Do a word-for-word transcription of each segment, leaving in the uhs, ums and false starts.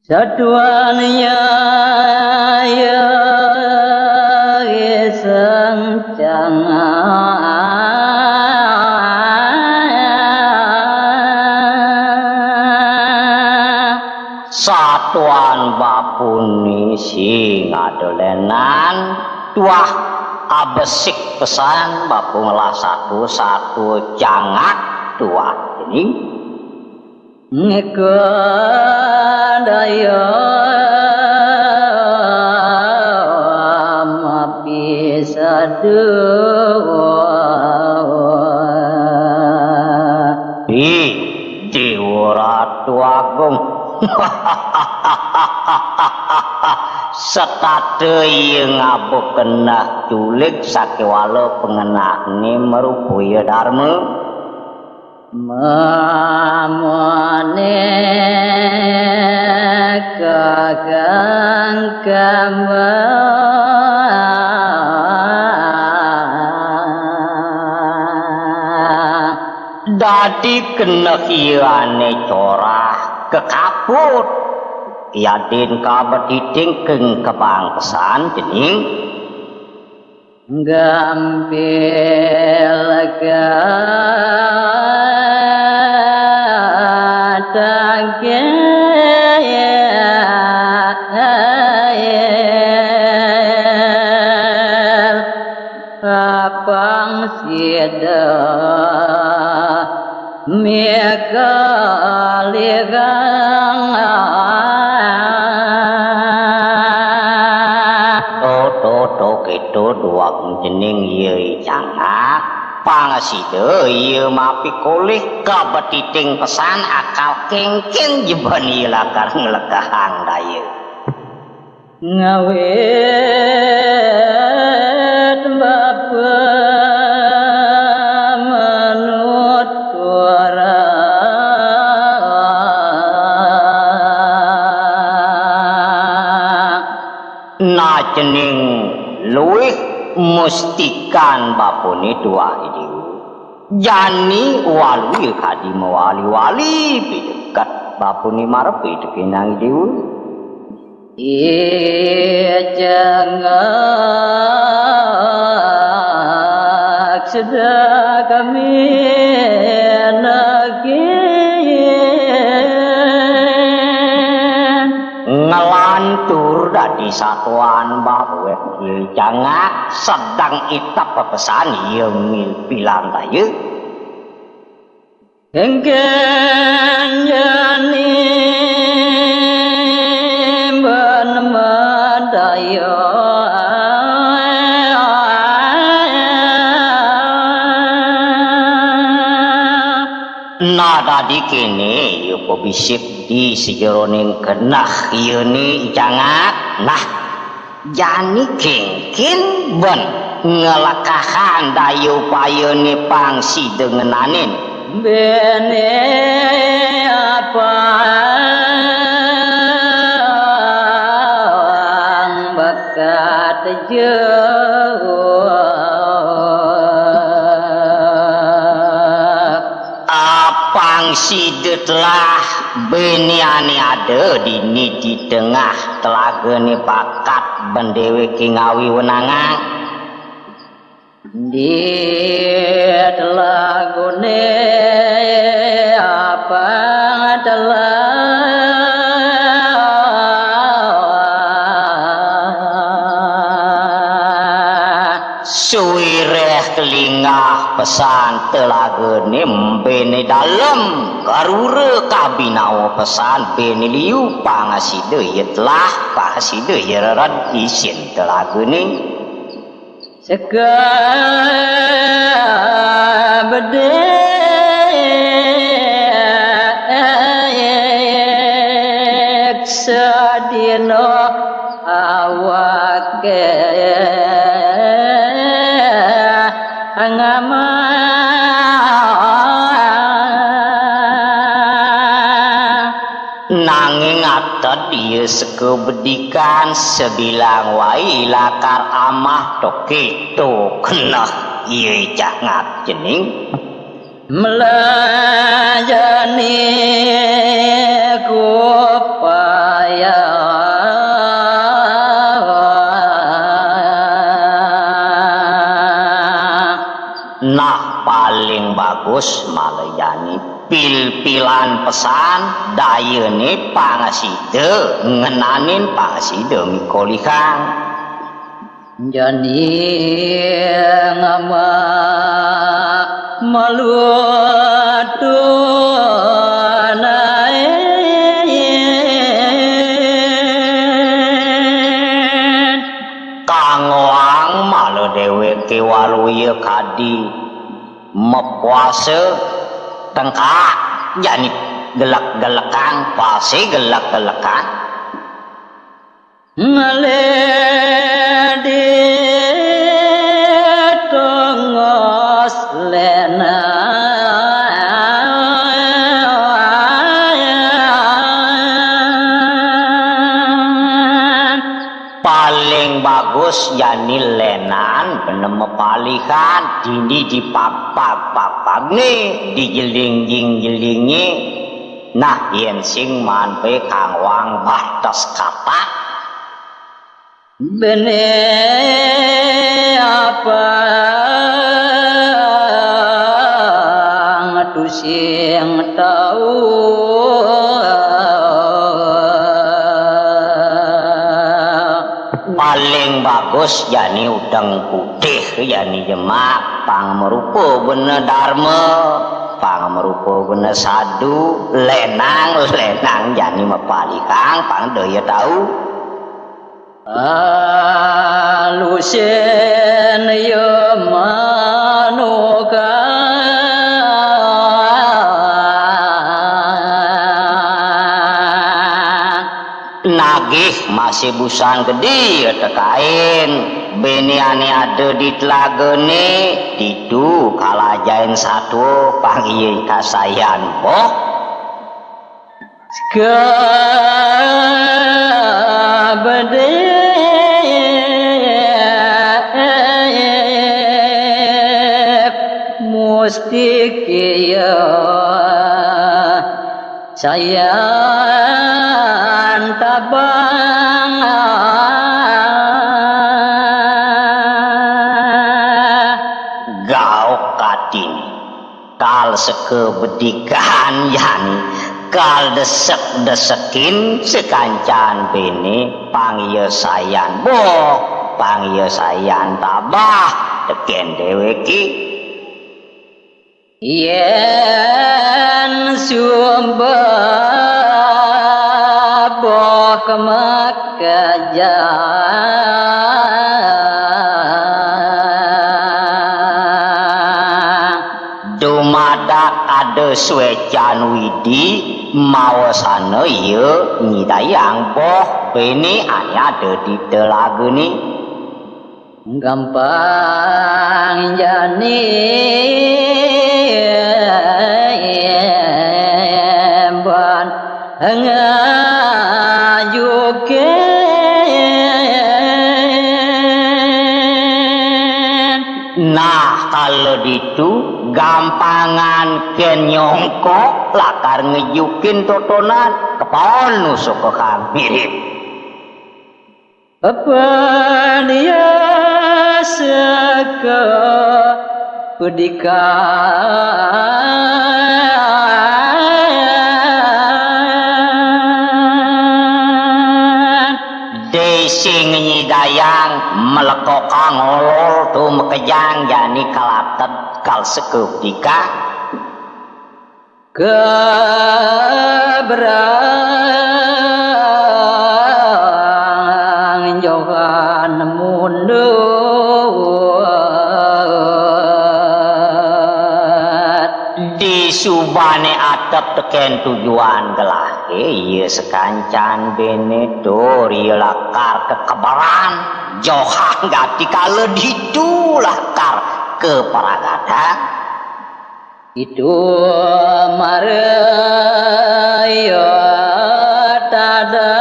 Satuan ya ya sang cangak. Satuan bapuni sing adolenan tuah abesik pesan bapu ngelah satu-satu cangak tuah. Jadi, Ngekadaya mapisadu. Ih, Dewa Ratu Agung. Setata iya ngaba kenah culik sakéwala pengenahné marupa ya darma. Mamane kakang kamba. Dadi keneh iyané corah kekaput. Yadin kabetiting keng kebangkesan cening. Gampil ka tangkil apang sida mikalirang. To, to, to, kéto duang cening iya cangak. Pang sida iya mapikolih kabetiting pesan akal kéngkén jebén iya lakar nglekehang daya. Ngawit bapa manut kurang. Nah cening luih mustikan bapuné tuah I Déwa. Jani walu ya kadi mawali-wali pideket bapuné marep pitekinang I Déwa. Icangak sedek kami nagih. Ngelantur dadi satuan babuh cangak sedeng itep pepesan iya ngilpilan daya. Engkén jani ben madaya. Nah, dadi kéné ya pabisik di sajeroning keneh iyané cangak. Nah, jani kéngkén ben nglekehang daya upayané pang sida ngenanin. Béné apang bakat jauh. Apang sida telah béné ané ada dini di tengah telagané pakat ben déwéké ngawi wenangan. Di telagané apang telah. Suwiréh kalinggah pesan telagané béné dalem, karura kabinawa pesan béné liu, pang sida ya telah, pang sida ya rered isin telagané. Seka bedék sadina awaké ngama. Nanging ated iya seka bedikan sabilang wai lakar amah to kéto keneh iya cangak cening. Melajani kupai Pilan pesan, dayané pang sida ngenanin pang sida mikolihang. Jani ngama malutu naen. Kang Wang mala déwéké waluya kadi mapuasa tengkak jani gelek-gelekang, puasé gelek-gelekang. Ngalih di tongos lénan. Paling bagus jani lénan bener mapalihan, dini dipagpag-pagpagné, dijeling-jelingé. Nah, yén sing maan bé Kang Wang bates katak. Béné apang tusing tau. Paling bagus jani udeng putih jani jemak, pang marupa bena darma, pang marupa bena sadu, lénang, lénang jani mapalihang, pang daya tau. Alusin ya manuka. Nagih masih busan gedé tekain, béné ané ada di telagané, ditu kalajain satua pang iya kasayan boh. Kabedé musti kiya sayan tabang. Gauk katin. Kal seka bedikan jani, kal desek-desekin sakancan béné, pang iya sayan boh, pang iya sayan tabah, tekén déwéké. Yén suba boh kemakejang. Dumadak ada suécan Widi, mawasana iya nyidayang boh béné ané ada di telagané. Gampang jani ban ngajukin. Nah, kala ditu gampangan kén nyongkok lakar ngejukin totonan, kepaon nu suka kang mirip. Apa dia saka pedikan. Dé sing nyidayang malekokang olol tu makejang jani kalated kal saka pedikan. Kabrang johan mundut. Di subané atep tekén tujuan gelahé, iya sakancan béné tur iya lakar kekeberan, johan gati kala ditu lakar kaparagadan. Itu mara ya tada.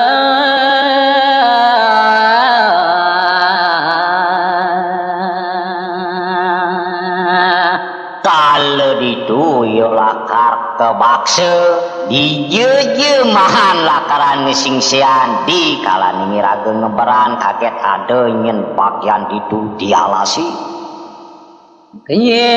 Kala ditu ya lakar kabaksa, dija-ja mahan lakaran ngasingsian di kalané ngiraga ngeberan, kagét ada nyén bagian ditu dialasi. Kenyir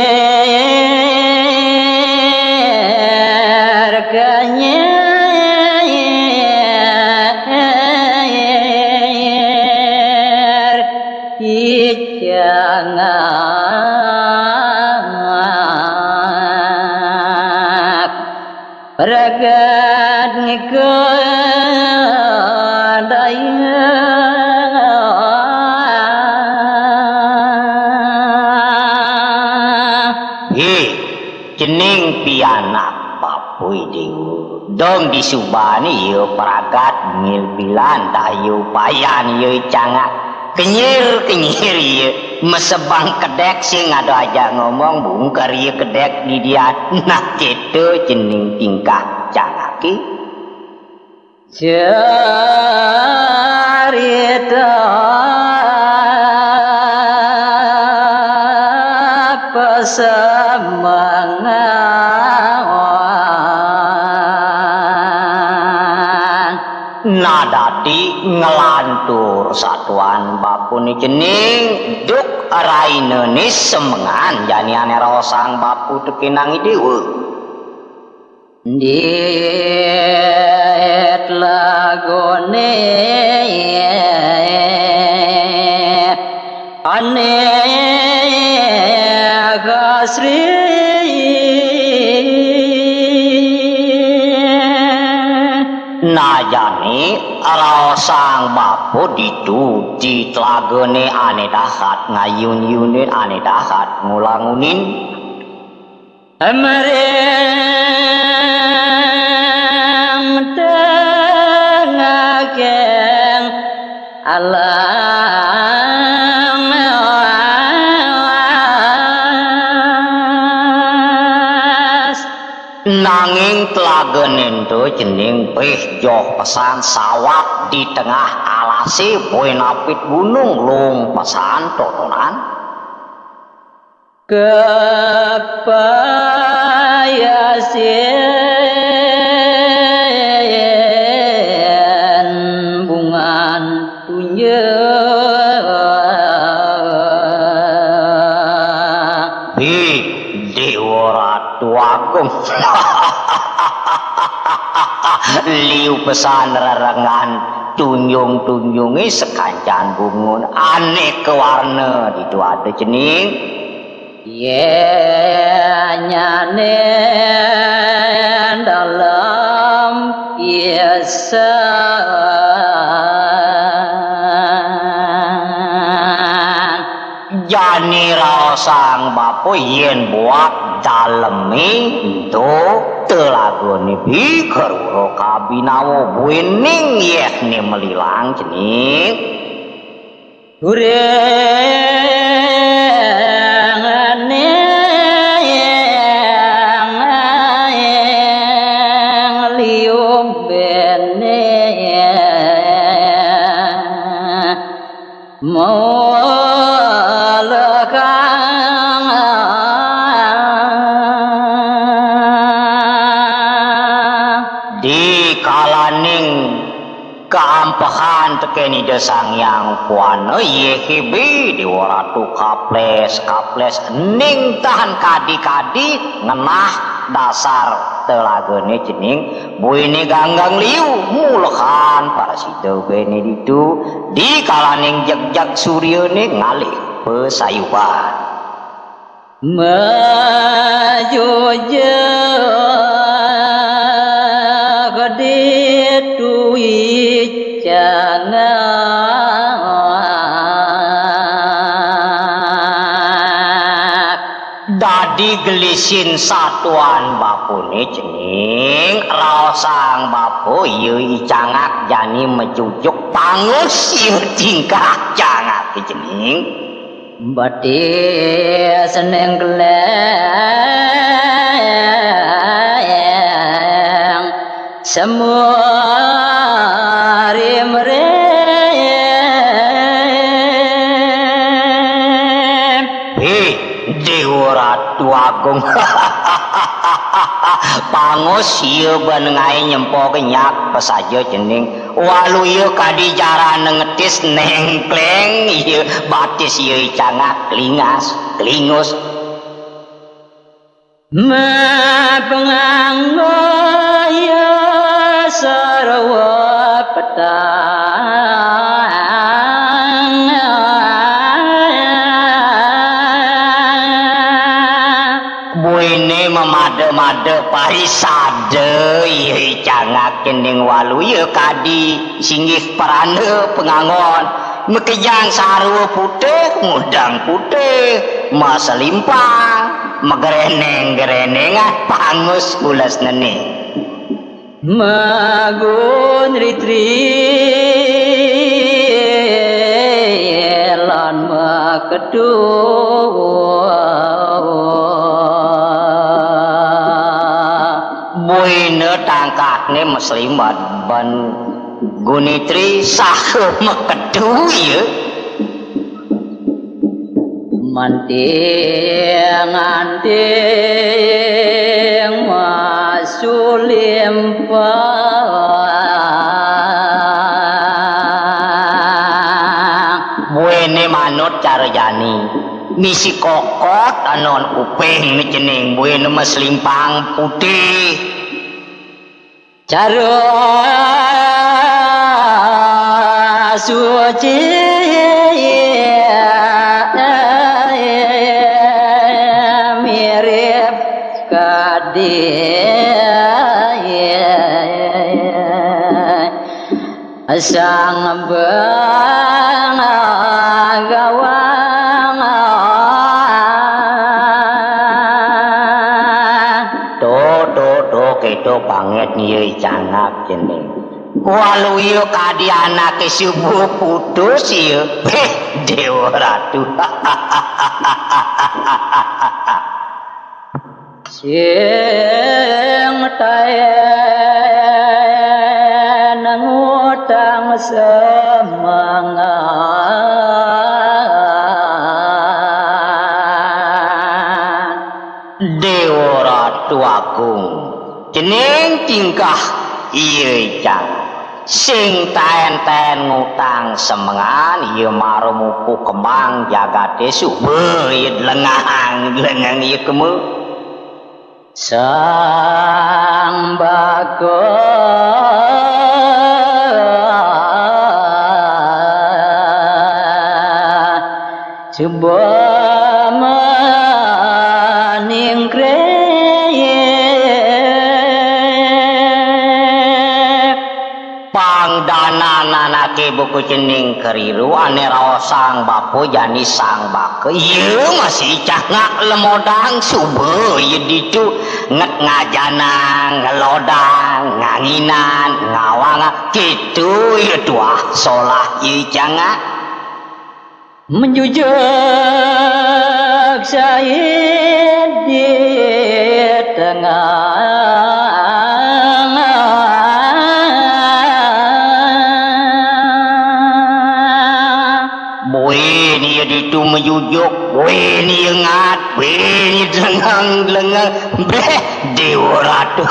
pianak Bapa Déwa. Dong disubané ia pragat milpilan daya upayan ia cangak. Kenyir-kenyir ia mesebang kedék sing ada ajak ngomong bungker ia kedék didian. Nah, kéto cening tingkah cangaké. Carita pasemengan. Nah, dadi nglantur satuan bapané cening, duk rainané semengan jani ané raosang bapa tekéning Déwa. Di tlagoné ané kasri. Nah, jani raosang bapa ditu di tlagané ané dahat ngayun-yunin, ané dahat ngulangunin. Mering tengahing alang. Nanging tlagané ento cening pih joh pesan sawat di tengah alasé, buin apit gunung, lung pesan totonan. Kepayasin bungan tunjung. Bi, Déwa Ratu Agung. Liu pesan rerengan tunjung-tunjungé sakancan bungun anéka warna ditu ada cening. Yén nyané dalem pisan. Jani raosang bapa yén buat dalemé ento telagané bi karura kabinawa buining yéhné malilang cening. Turing aning liu béné maulekang. Di kalaning kaampehan tekén Ida Sang Hyang Wana, yéhibi Déwa Ratu kaplés-kaplés ning tahan kadi-kadi ngenah dasar telagané cening, buiné ganggang liu mulekan prasida béné ditu, di kalaning jegjeg suryané ngalih pasayuban. Majujug ditu icangak. Dadi gelisin satuan bapané cening, raosang bapa ia icangak jani majujug pangus ia tingkah cangaké cening. Batis ning keleng semu rimrim. Hih, Déwa Ratu Agung. Pangus ia ban ngaé nyempo kenyak pasaja cening. Waluya kadi jarana ngetis nengkleng, iya batis iya icangak klingas, klingus. Mapanganggo iya sarwa petang. Buiné mamada-mada parisada, iya icangak cening waluya kadi singgih pranda panganggon, makejang sarwa putih, ngudang putih, maselimpang. Magreneng-greneng ah, pangus kulesnene. Magun ritri lan makedu. Buina tangkatne maslimet ban Gunitri saha makedu ya. Manting-anting masulimpang. Buene manut cara jani. Misi kokot anon kuping ni cening buene maslimpang putih. Cara suci mirip kadi Sang Bangawang. To, to, to, keto banget nih, yeuh, cangak cening. Walu iya kadi anake subuh putus iya. Beh, Dewa Ratu. Sing taen ngutang semangat. Dewa Ratu Agung, cening tingkah iya ican. Sing taen-taen ngutang semengan, iya mara mupuh kembang jagate suba iya dlengang-dlengang iya kema. Sang Baka suba maningkrek. Pangdanan anake buku cening keriru ane raosang bapa jani Sang Baka. Iya masih cangak lemodang suba iya ditu nget ngajanang, ngelodang, nganginan, ngawang. Kitu iya tuah solah iya cangak. Menjujug said di tengah. Buin iya ditu menjujug, buin iya ngat, buin iya delengang-delengang. Beh, Dewa Ratu.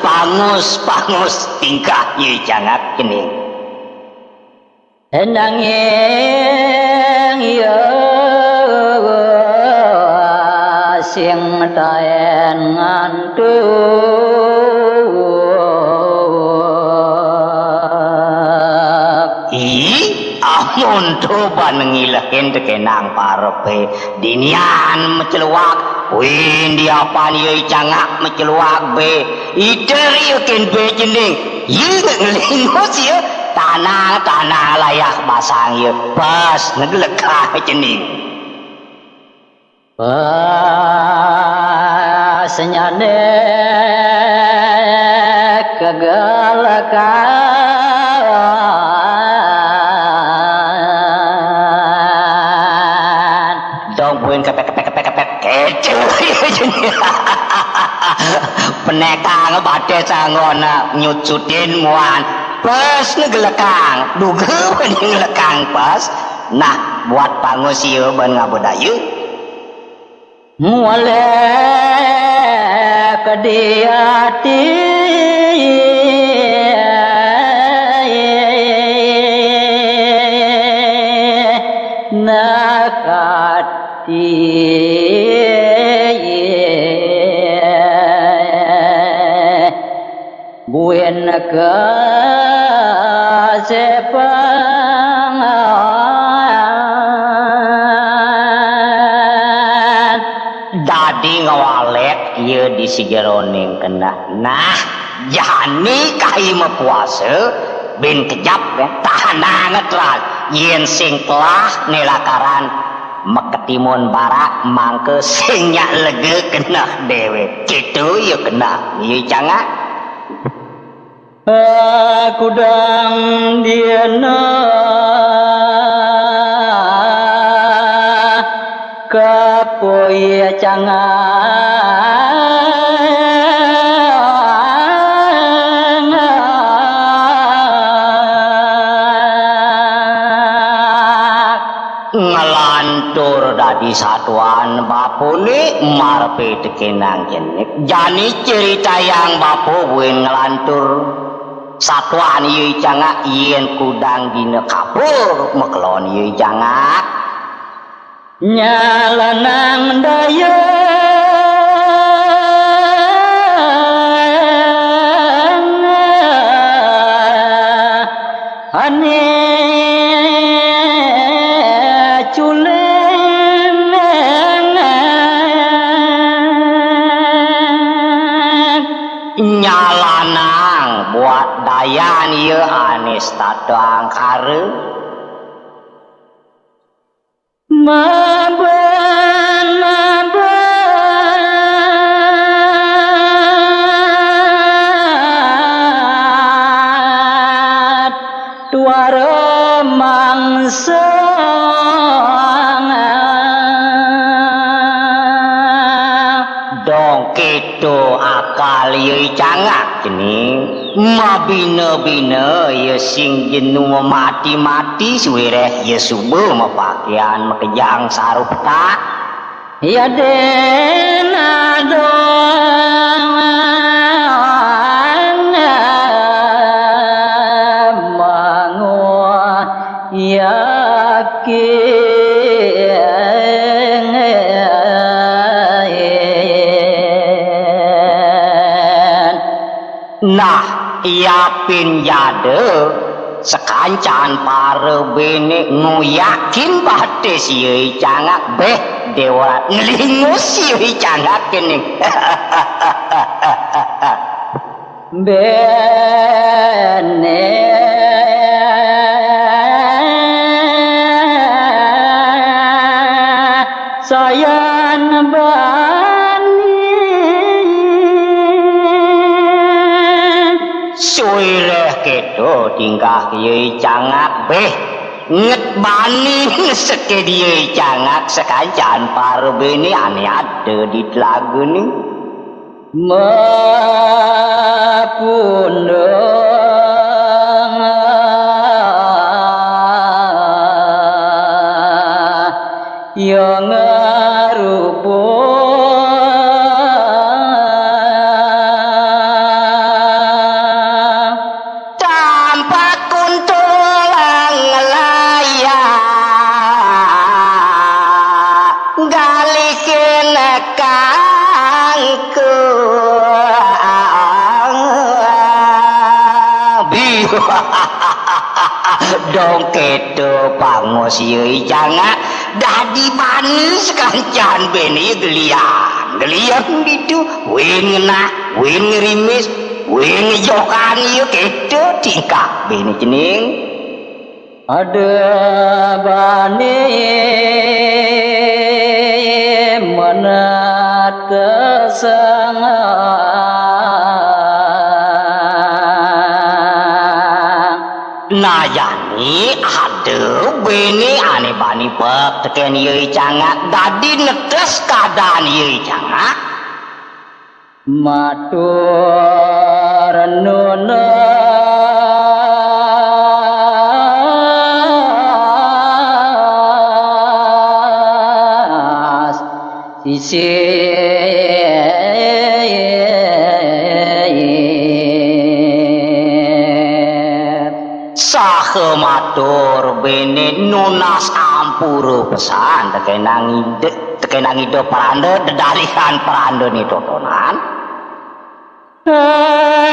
Pangus, pangus tingkah iya cangak cening. Nanging iya sing taen ngantuk. Ih, amun to ban ngilehin tekenang parepe. Dinian maceluak, win diapan iya icangak maceluak be. Iter iya ken be cening. Iya ngelingus iya. Tanang, tanang layah basang iya. Pas negelekah cening. Pas nyane kegelekan. Dong buin kepek, kepek, kepek, kepek, kecil. Penekang bate sanggona nyucutin muan. Pas negelekang, duga ngelekang pas. Nah, buat pangusia ban ngabudaya. Mualek di ati nakati buin kasepengan. Dadi ngawalek iya di sajeroning keneh. Nah, jani kai mapuasa, bin kejap ya, tahanang teras. Yen sing telah nelakaran Maketimun barak mangka sing nyak lega keneh déwék. Kéto ya keneh, ya cangak. Kudang diena kapoya cangak. Nglantur dadi satuan bapané marep tekén nang jenik. Jani critayang bapa buin nglantur satuan iya cangak yén kudang dina kapur makelon iya cangak. Nyalanang daya ané culeng. Nyalanang buat dayan iya ané setata angkara. Maban, maban. Tuara mangsa. Dong kéto akal ya cangak cening. Mabina-bina ya sing jenu mati-mati suwireh ya suba mapakian makejang sarupta. Yadin adong manguh yakin. Nah, yapin jada sakancan para béné nguyakin batis ya cangak béh déwa nglingus ya cangak kéné. Béné sayan bani. Suwireh kéto tingkah ya cangak béh nget bani seké dia cangak sakancan para béné ané ada di telagané. Mapundung ya ngarubung. Tampak kuntulang layah galikin kangku. Dong kéto pangos ya cangak dadi bani sakancan béné geliang. Geliang ditu win ngenah, win ngerimis, win ngejokan ya kéto tingkah béné cening. Ada bani menat sangang. Nah, jani ada béné ané bani pek tekén ya cangak dadi netes keadaan ya cangak. Matur nunas sisip. Saha matur béné nunas ampura pesan tekénang ide. Tekénang ida pranda dedalihan prandané totonan.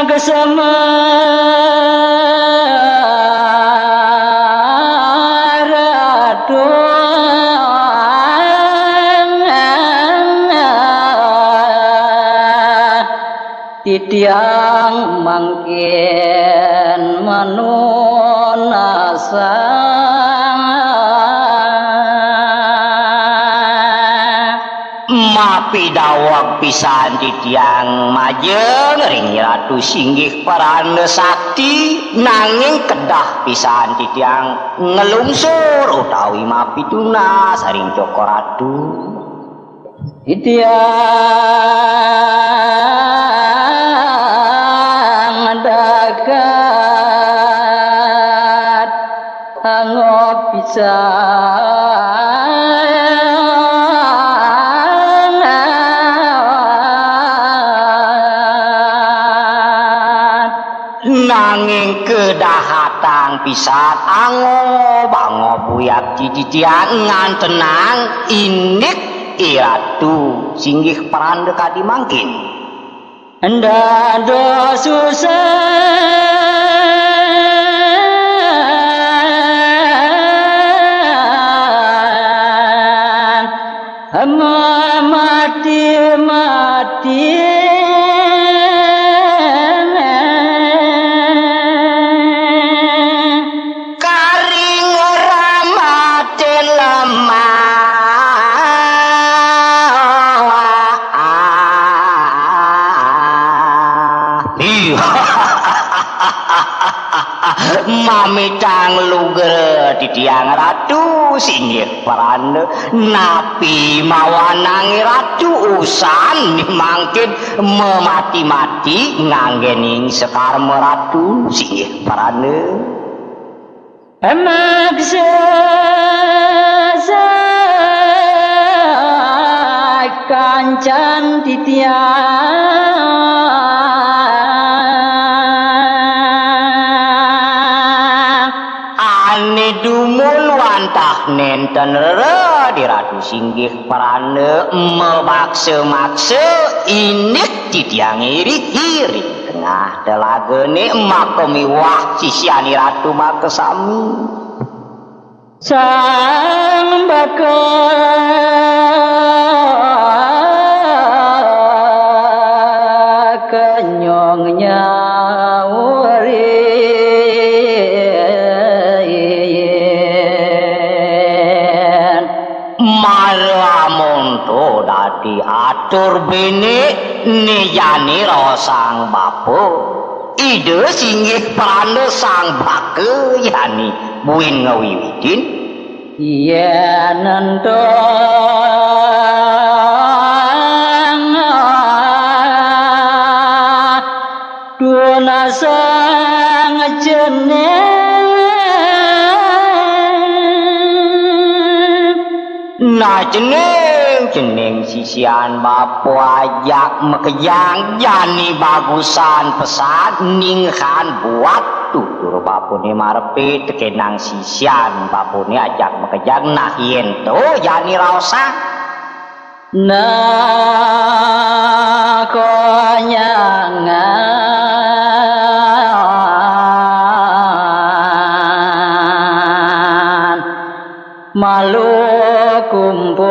Kesama titiang mangkin manunasang. Pidaweg pisan titiang majeng ring Ratu Singgih Pranda Sakti, nanging kedah pisan titiang nglungsur utawi mapitunas ring Cokor Ratu. Titiang dagat angop pisan. Nanging kedahatang pisan, angob-angob uyap titiang ngantenang indik Iratu Singgih Pranda kadi mangkin. Dados usan mamati-mati. Karing ora maten lemah. Iya. Mamitang lugra titiang Ratu Singgih Pranda, napi mawanang Ratu usan mangkin mamati-mati nganggening sakarma Ratu Singgih Pranda. Maksa sakancan titiang. Ané dumun wantah nénten rereh di Ratu Singgih Pranda mamaksa-maksa indik titiang iri-iri. Tengah telagané maka miwah sisian Ratu makasami. Sang baka kenyong nyaurin. Mara monto dadi atur béné né jani raosang bapa. Ida Singgih Pranda sang baka jani buin ngawiwitin. Yén ento tunasang cening. Nah, cening, cening sisian bapa ajak makejang, jani bagusan pesan ningehang buat tutur bapané marep tekénang sisian bapané ajak makejang. Nah, yén to jani raosang. Nah, konyangan malu kumpul.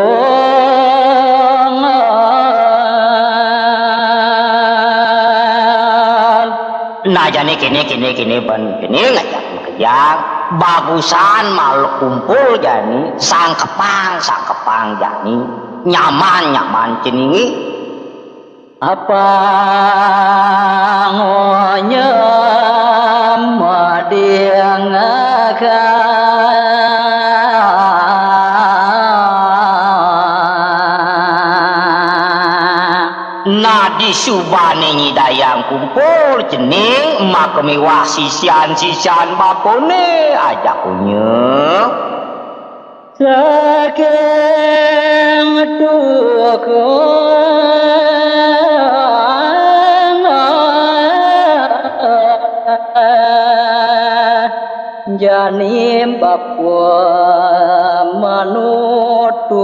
Nah, jani kéné, kéné, kéné, bén kéné ngajak makejang. Bagusan malu kumpul jani, sangkepang, sangkepang jani. Nyaman, nyaman ceningé. Apang onyem madingakan. Nah, disubané nyidayang kumpul cening, maka miwah sisian-sisian bapané ajak onyem. Saking tukang jani bapa manuturang.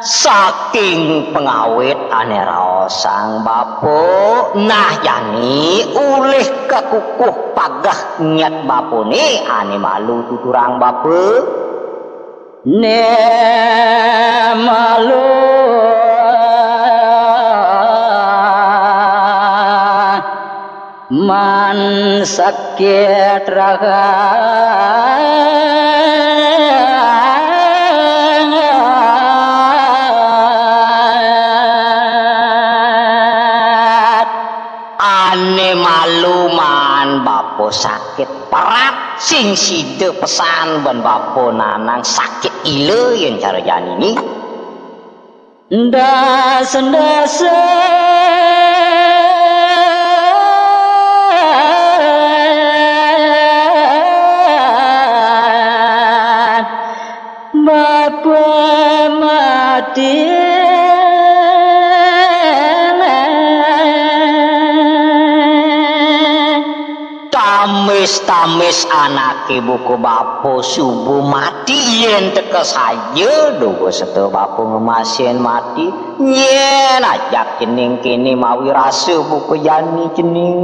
Saking pangawit ané raosang bapa, nah jani ulih kakukuh pageh nyet bapané ané malu tuturang bapa. Né malu Man sakit rahat. Ané malu man bapa sakit perat, sing sida pesan ban bapa nanang sakit ila yén cara jani ni. Ndas-ndasan bapa mati. Tambis-tambis anaké buka bapa suba mati, yén teka saja duga seta bapa ngemasin mati, nyén ajak cening kéné mawi rasa buka jani cening.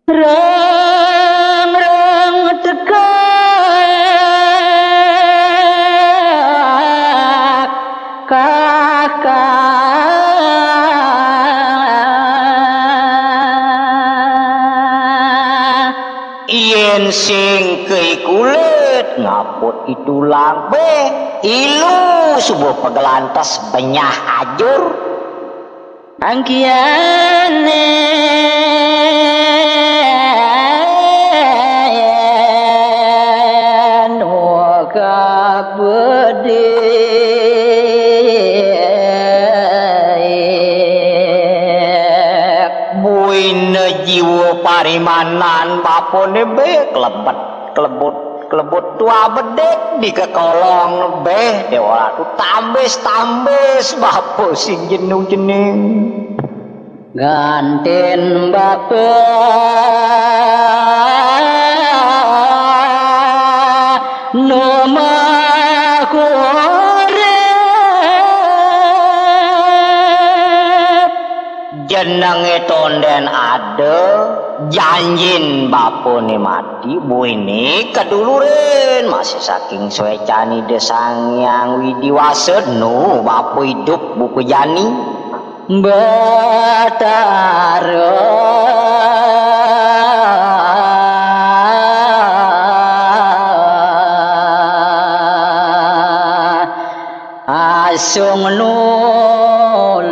Rang-rang teka kaka. Yén sing kei kulit ngaput i tulang béh, ilu suba pagelantes benyah ajur. Angkiané nuka bedik. Buina jiwa parimanan bapané béh klebet, klebut, klebut tuah bedik di kekolong béh Déwa Ratu tambis-tambis bapa sing jenu cening. Gantin bapa nu mah urip. Jenengé tondén ada, janjin bapané mati, buiné kadulurin, masih saking suécan Ida Sang Hyang Widi Wasa, nu bapa idup buka jani. Betara asung nulung.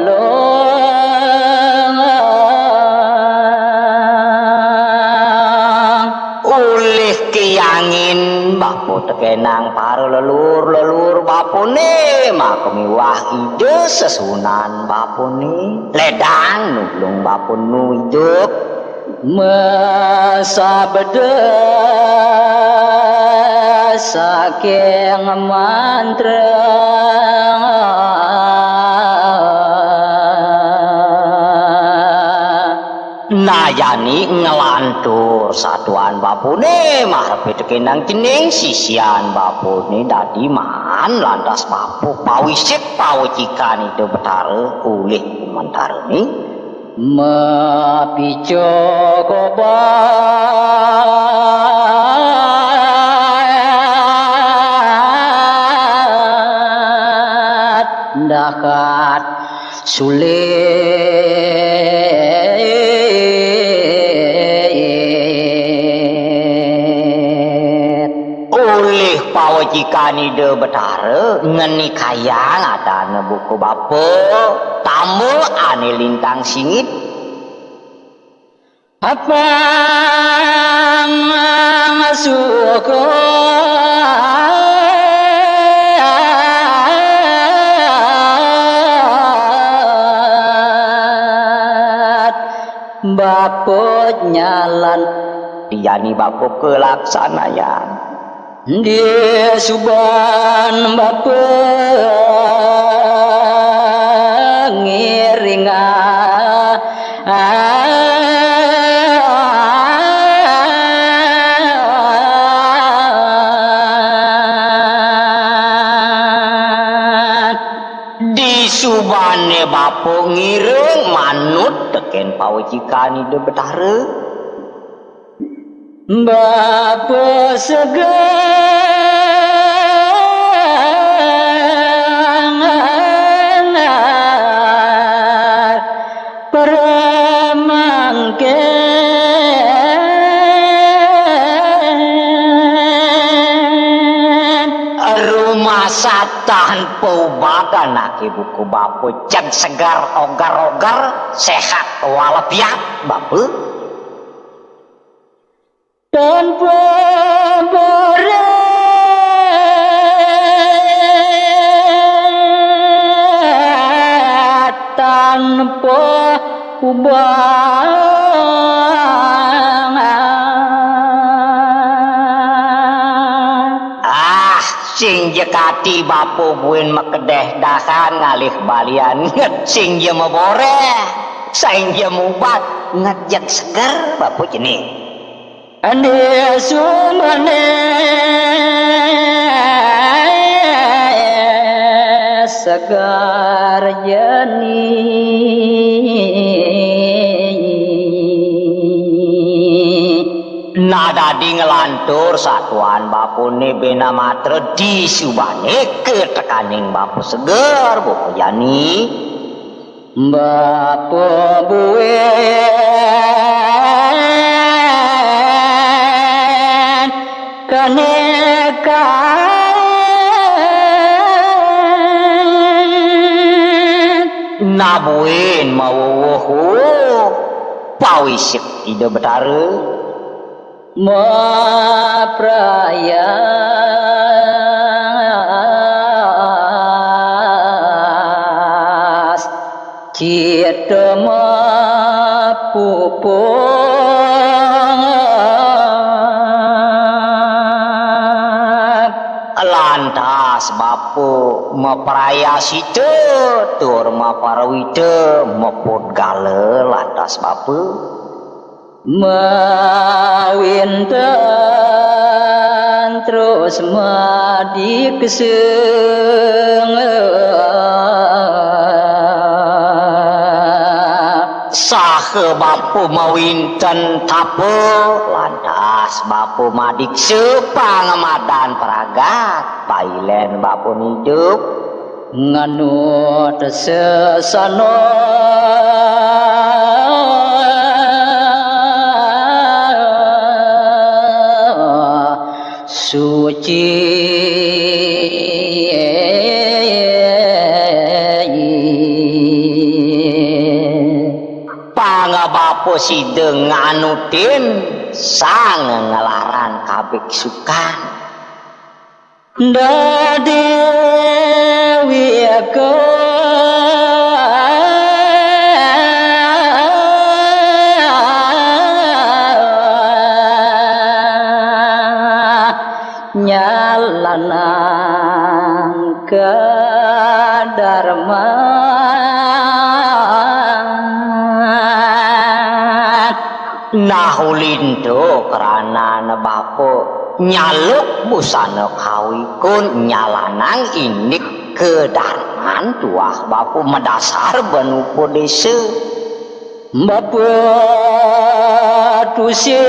Ulih kiyangin bapa tekénang para lelur-lelur bapané, maka miwah Ida sesuunan bapané, ledang nulung bapa nu idup. Masabda saking mantra. Nah, jani nglantur satuan bapané, marep tekénang cening sisian bapané dadi maan lantas bapa pawisit pawecikan Ida Betara ulih mantarané. Mapica kobat dahat sulit. Ulih pawecikan Ida Betara ngenikayang adana buka bapa, tamba ané lintang singit. Apang suka bapa nyalan. Jani bapa kalaksanayang. Disuban bapa ngiringan. Disubané bapa ngiring manut tekén pawecikan Ida Betara. Bapa segengar Tanpa ubat anaké buka bapa, jeg seger, oger-oger, séhat walafiat, bapa. Tanpa berat, tanpa ubat. Ah, sing ja kati bapa buin makedéh dahan ngalih balian, nget sing ja maboréh, sing ja mubat, nget jeg seger, bapa cening. Andi sumané segar jani. Nah, dadi nglantur satuan bapané bena matra di subané ketekaning bapa seger, bapa jani. Bapa buin kané kaé. Nah, buin mawuwuh pawisik Ida Betara. Maprayas cita mapupung. Lantas bapa maprayascita tur maparawita mapudgala, lantas bapa. Mawinten terus madiksa. Saha bapa mawinten tapa, lantas bapa madiksa pangamadan pragat, pailén bapa idup. Nganut sesana suci. Pang bapa sida nganutin sang nglarang kabiksukan. Dadéwika nyalanang kadarman. Nah, ulinto kranana bapa nyaluk busana kawikun nyalanang indik kadarman tuah bapa madasar ban upadésa. Bapa tusing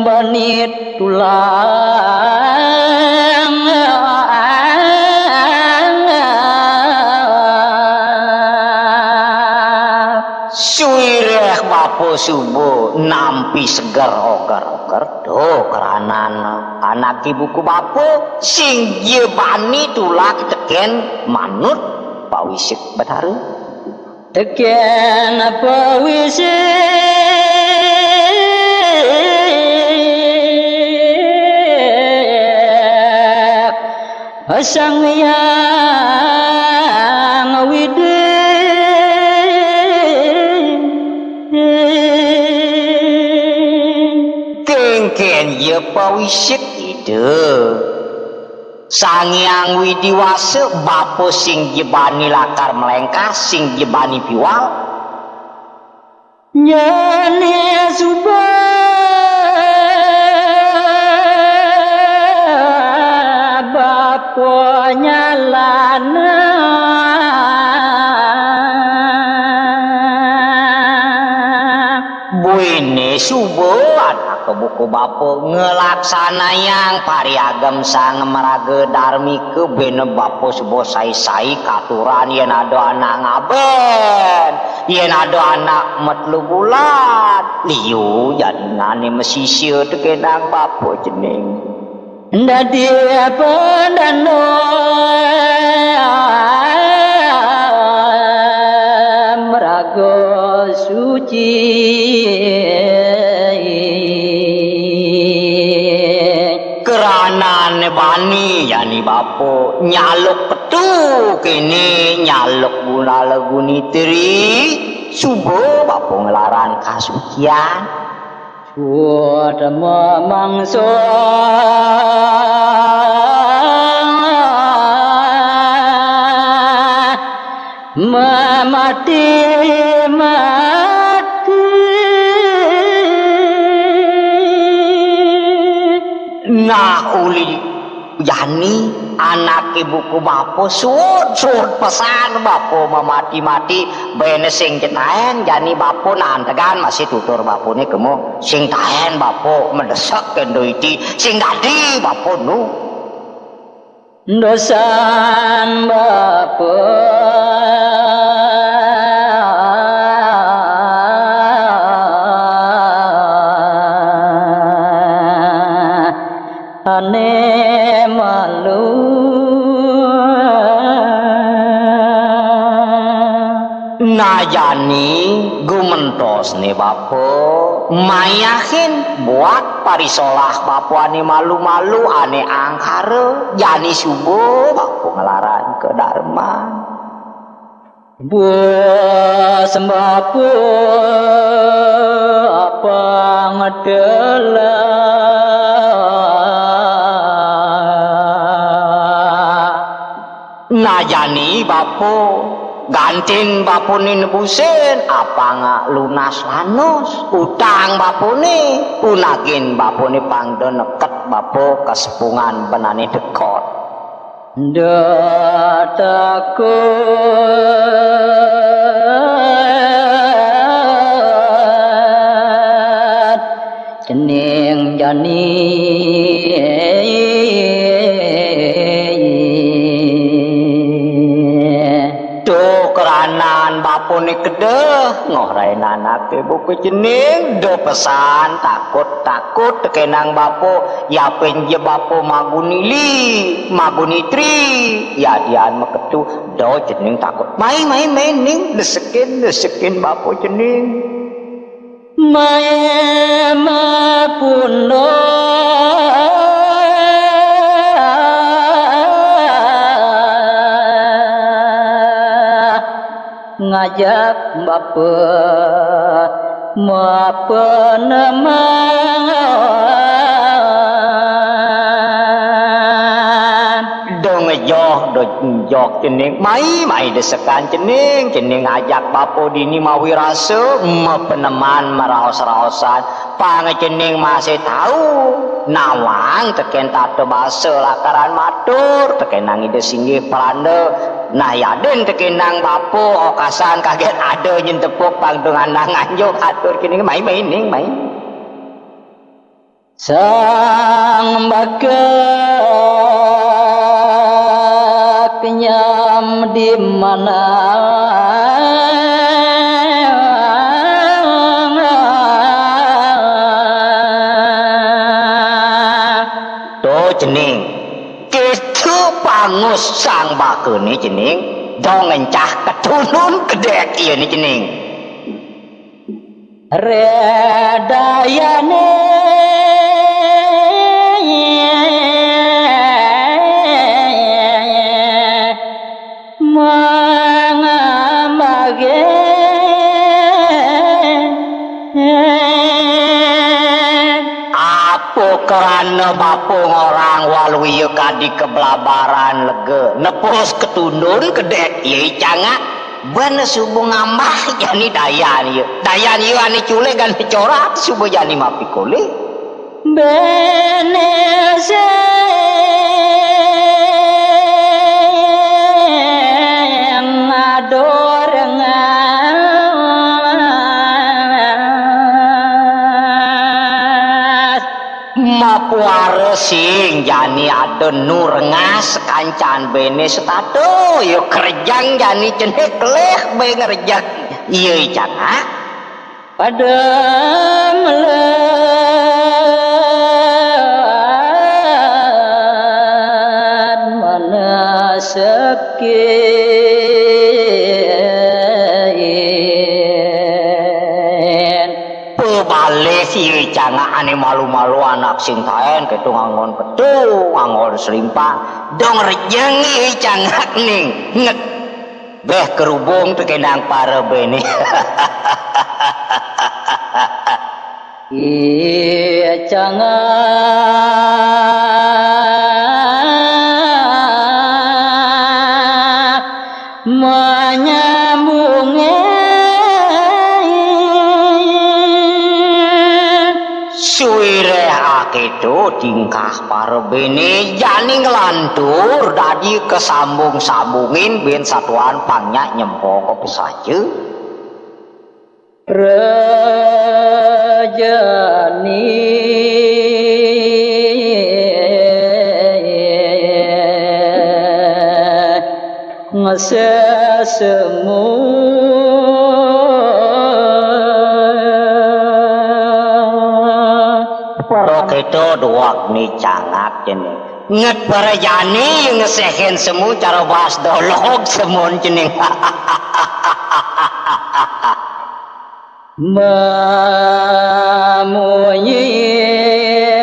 bani tulang. Suiréh bapa suba nampi seger oger-oger, to kranana anaké buka bapa, sing ja bani tulak tekén manut pawisik Betara. Tekén pawisik Sang Hyang Widhi. Kénkén ja pawisik Ida Sang Hyang Widhi Wasa, bapa sing ja bani lakar mlengkah, sing ja bani piwal. Nyané suba bapa nyalana. Buiné suba anak buka bapa nglaksanayang pariagem sang maraga darmika, buina bapa suba sai-sai katuran yén ada anak ngabén, yén ada anak matlugulan, liu jadingané masisia tekénang bapa cening. Dadi pandana mraga suci. Kranane bani jani bapa nyaluk petu kene nyaluk gunala gunitri suba bapa nglaran kasucian. Suud mamangsa mamati mati. Nah, uli jani anake buka bapa suud-suud pesan bapa mamati-mati, bene sing taen jani bapa nantegan masih tutur bapane kema sing taen bapa madesek kendo iti sing dadi bapa nu. Dosan bapa ane malu. Nah, jani gumentosne bapa mayahin buat parisolah bapa ane malu-malu ane angkara jani suba bapa nglaran kadarman. Bus bapa apa ngedelah. Nah, jani bapa gantin bapane nebusin apang lunas lanus utang bapane, punagin bapane pang da neket bapa kasepungan benane dekot. Da takut cening jani. Duh, keranan bapane kedeh, ngorain anake buka cening, duh pesan, takut, takut, tekenang bapa, yapin ja bapa magunili, magunitri, yadian maketu, duh cening takut. Mai, mai, mai, ning, desekin, desekin bapa cening. Mae mapundhut ngajak bapa mapanemangan. Da ngejoh, da ngejoh cening, mai, mai desekan cening, cening ajak bapa dini mawi rasa, mapeneman maraos-raosan, pang cening masih tau, nawang teken tata basa lakaran matur, tekenang Ida singgih Palanda, nah yadin tekenang bapa, okasan kaget ada nyentepuk pang tunganang nganjuk, atur cening, mai, mai, ning, mai. Sang bakal kenyam di mana? To cening, kita pangus sang bakane cening, dong encah ketunun kedek iya ni cening. Redayane mangambage. Apa karana bapa ngorang waluya kadi kablabaran lega, nepus ketundun kedek iya icangak? Bana suba ngambah jani dayan iya. Dayan iya ane culih gan corak suba jani mapikolih. Bene sing adorengas. Mapuara sing jani ada nu rengas kancan bene setata, ya kerjang jani cenik kelih be ngerjang. Iya, icangak. Pada mele Pebalih si Cangak ané malu-malu anak sing taén, kéto nganggon petung, nganggon selimpang. Dong rejeng i Cangak ning. Nget. Béh kerubung tekénang para béné. I Cangak manyambungin. Suwiréh akéto tingkah para béné jani nglantur dadi kasambung-sambungin bén satuan pang nyak nyempo ka pesaja. Rajani ngesesemu. Para kéto duweg ni Cangak cening. Nget para jani ngesehin semu cara bahas dolog semun cening. Mamunyi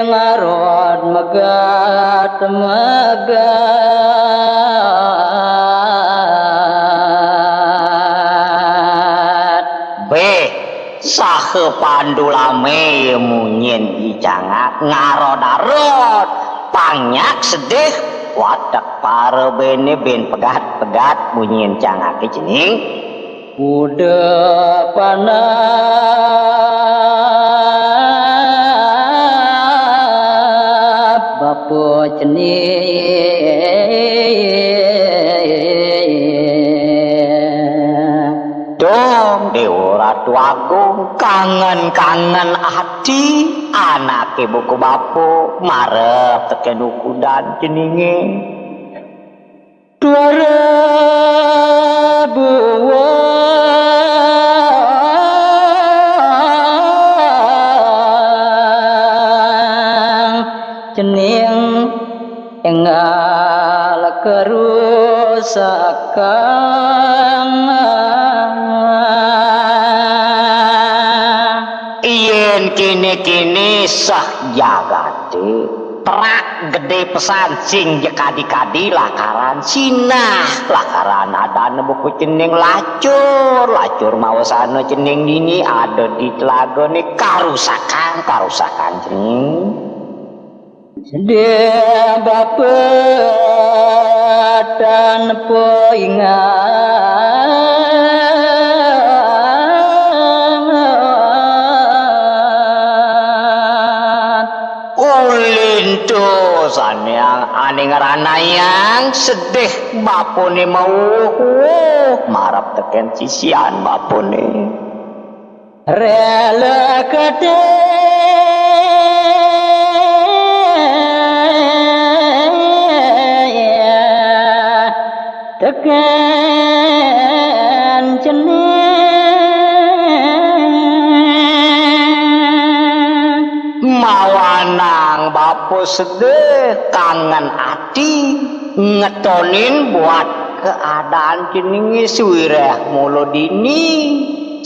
ngarot megat-megat. Béh, saha pandu lamé munyin i Cangak ngarot-arot, pang nyak sedih, watek para béné bén pegat-pegat munyin Cangaké cening. Uda panah bapa cening. Dong Déwa Ratu Agung, kangen-kangen ati anaké buka bapa, marep tekén ukudan ceningé. Tuara buang cening énggal karusakan. Yén kéné-kéné sah jagaté. Terak gedé pesan sing ja kadi-kadi lakaran sinah, lakaran adané buka cening lacur, lacur mawasana cening dini ada di telagané karusakan, karusakan cening. Sedih bapa tanpa ingat. Ulin to sané ané ngranayang sedih bapané mauh-uh marep tekén sisian bapané. Rela kadé tekén cening. Mawanang bapa sedih, kangen ati, ngetonin buat keadaan ceningé suwiréh mula dini.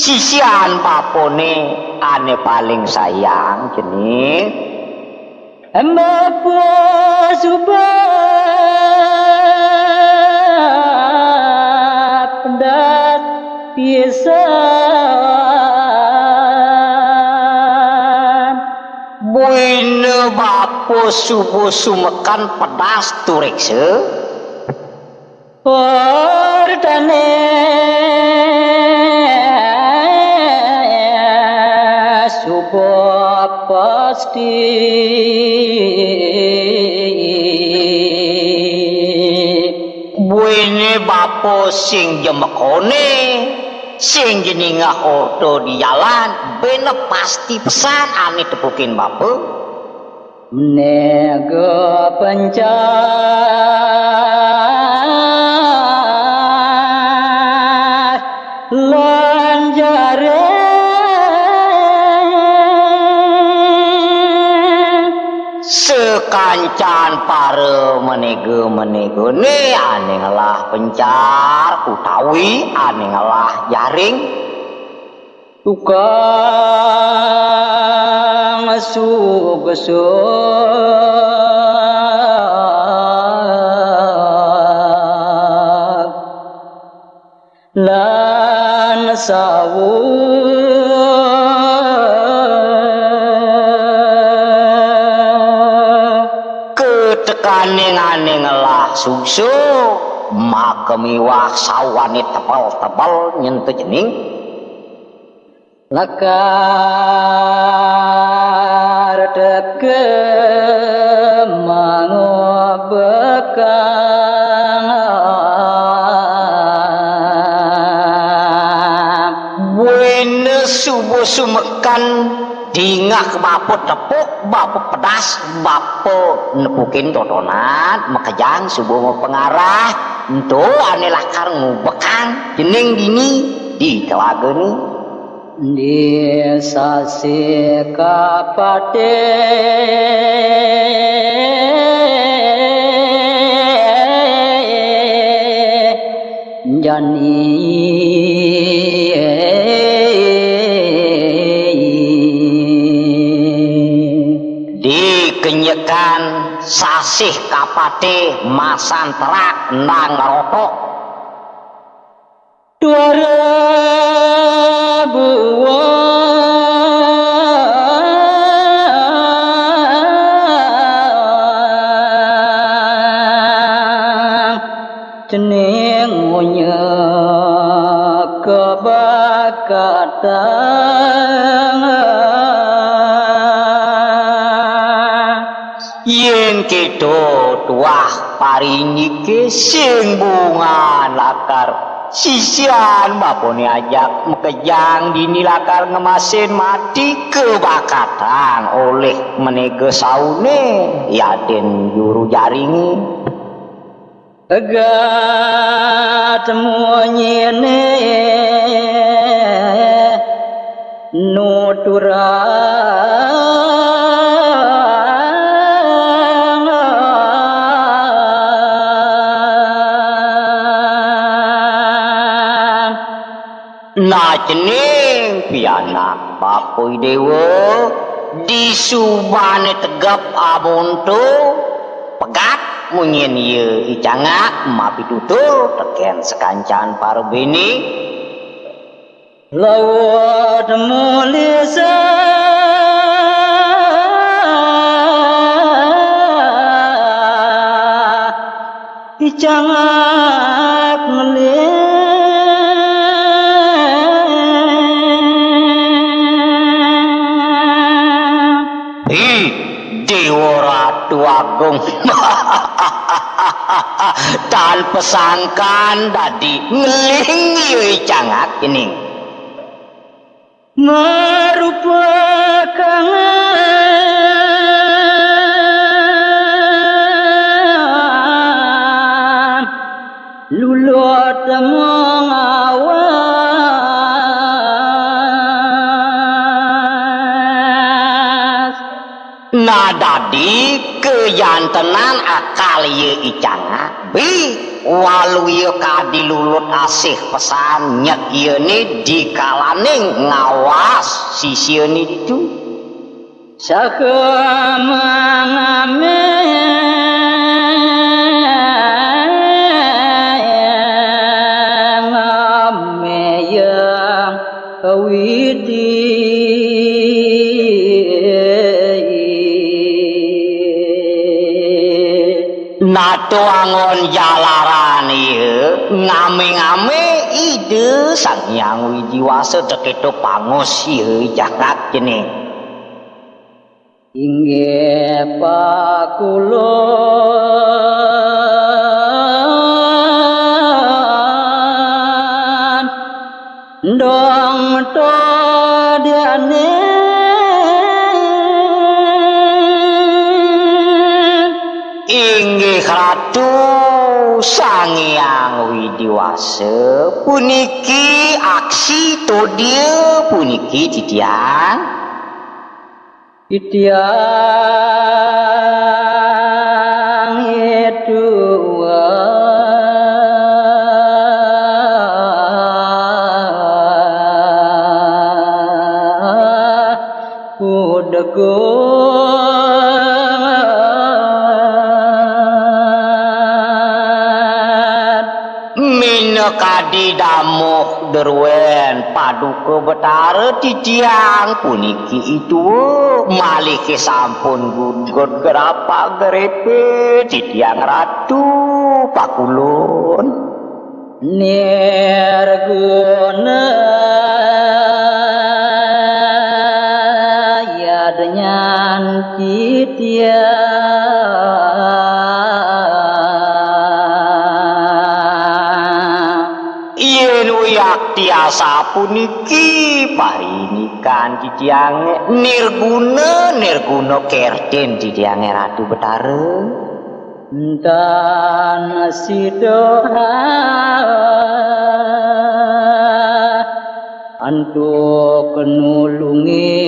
Sisian bapané ané paling sayang cening. Bapa suba pedas pisan. Buina bapa suba sumekan pedas tur réksa. Perdane suba pasti. Buine bapa sing jemekone, sing jeningah orta di jalan, bene pasti pesan ane tepukin bapa. Nega pencah lanjare Kancan para manéga-manégané ané ngelah pencar utawi ané ngelah jaring. Tukang sugesug lan sawu. Ketekaning ané ngelah sugsug, maka miwah sawané tebel-tebel nyentuh cening. Lakar teka mangobekang. Buina suba sumekan dingeh bapa tepuk, bapa pedas, bapa nepukin totonan, makejang suba mapengarah, ento ané lakar ngubekang cening dini di telagane. Di sasih kapatih jani. Dikenyekan sasih kapatih masan terak endang ngerotok. Tuara buah cening ngunyek kebakatan. Yén kéto tuah parindiké sing bungan lakar sisian bapané ajak makejang dini lakar ngemasin mati kebakatan olih manéga sauné yadin juru jaringé. Pegat munyiné nuturang. Nah cening pianak Bapa Idéwa, disubané tegep amonto, pegat munyin ia I Cangak mapitutur tekén sakancan para béné. Laut mulisan I Cangak ngeling. Ih, Déwa Ratu Agung. Tan pesangkan dadi ngeling ia I Cangak cening. Marupakan lulut mengawas. Nah dadi kajantenan akal ia I Cangak, bi walu ia kadi lulut asih pesan nyek iané di kalaning ngawas sisiané ditu. Saha mangamé, ngamé yang Widi. Nato anggon jalaran ia, ngamé-ngamé Ida Sang Hyang Widi Wasa teketa pangus ia I Cangak cening. Inggih pakulun dong todiané. Inggih Ratu Sang Hyang Widi Wasa, puniki aksi todia puniki titiang. Titiang Minakadi damuh druén paduka Betara titiang puniki itu malih sampun gudgud grapa grepe titiang Ratu Pakulun. Nirguna yadnyan titiang. Yén wiakti asapuniki parindikan titiangé, nirguna, nirguna kertin titiangé Ratu Betara. Tan sida antuk nulungin.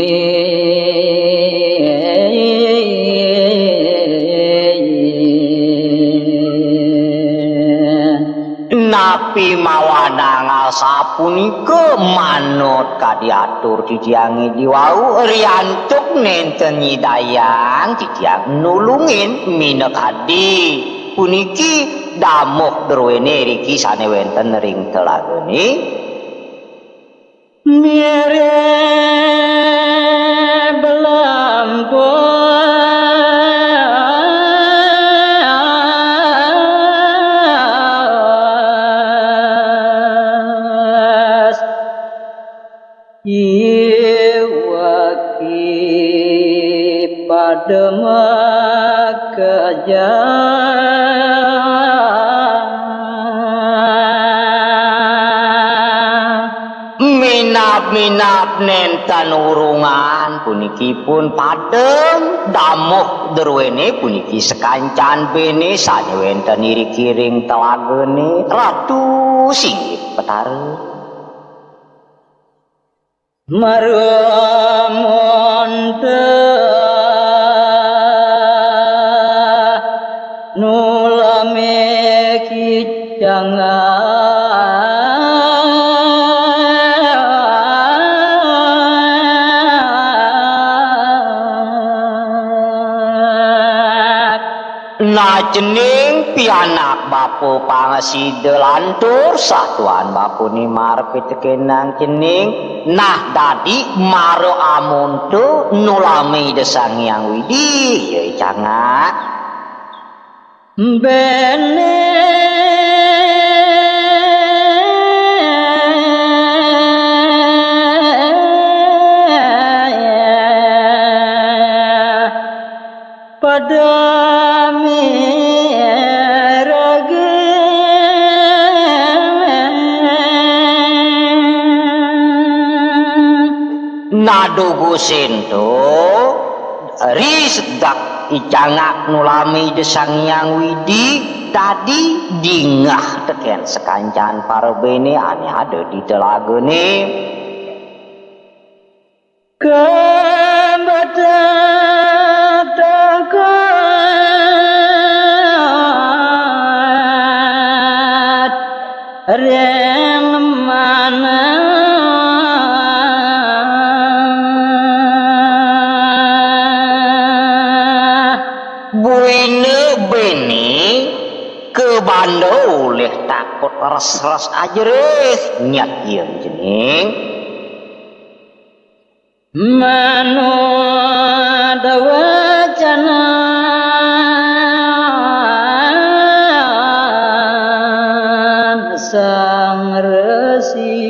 Napi mawanang asapunika manut kadi atur titiangé diwau, riantuk nénten nyidayang titiang nulungin minakadi puniki damuh druéné riki sané wénten ring telagané. Mirib lampus iwaki padema kejang. Minab-minab nénten urungan punikipun padem damuh druéné puniki sakancan béné sané wénten iriki ring telagané Ratu Singgih Betara. Marumunta nulame kicangak. Nah, cening pianak bapa pangasida lantur satuan bapané mara pitekenang cening. Nah, dadi mara amonto nulame Ida Sang Hyang Widi, ya cangak. Béné pada miraga. Nadugu sénto, ri sedak icangak nulami Ida Sang Hyang Widi, dadi dingeh tekén sakancan parabéné ané ada di telagané. Kebetatakan ring manah. Buina béné kabanda olih takut res-res ajerih, nyat yén cening. Manut wacana Sang Resi.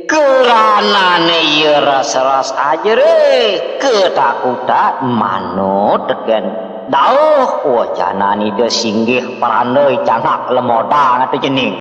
Kranané ia ras-ras ajerih, ketakutan manut tekén dauh wacanan Ida Singgih Pranda Icangak Lemodang atu cening.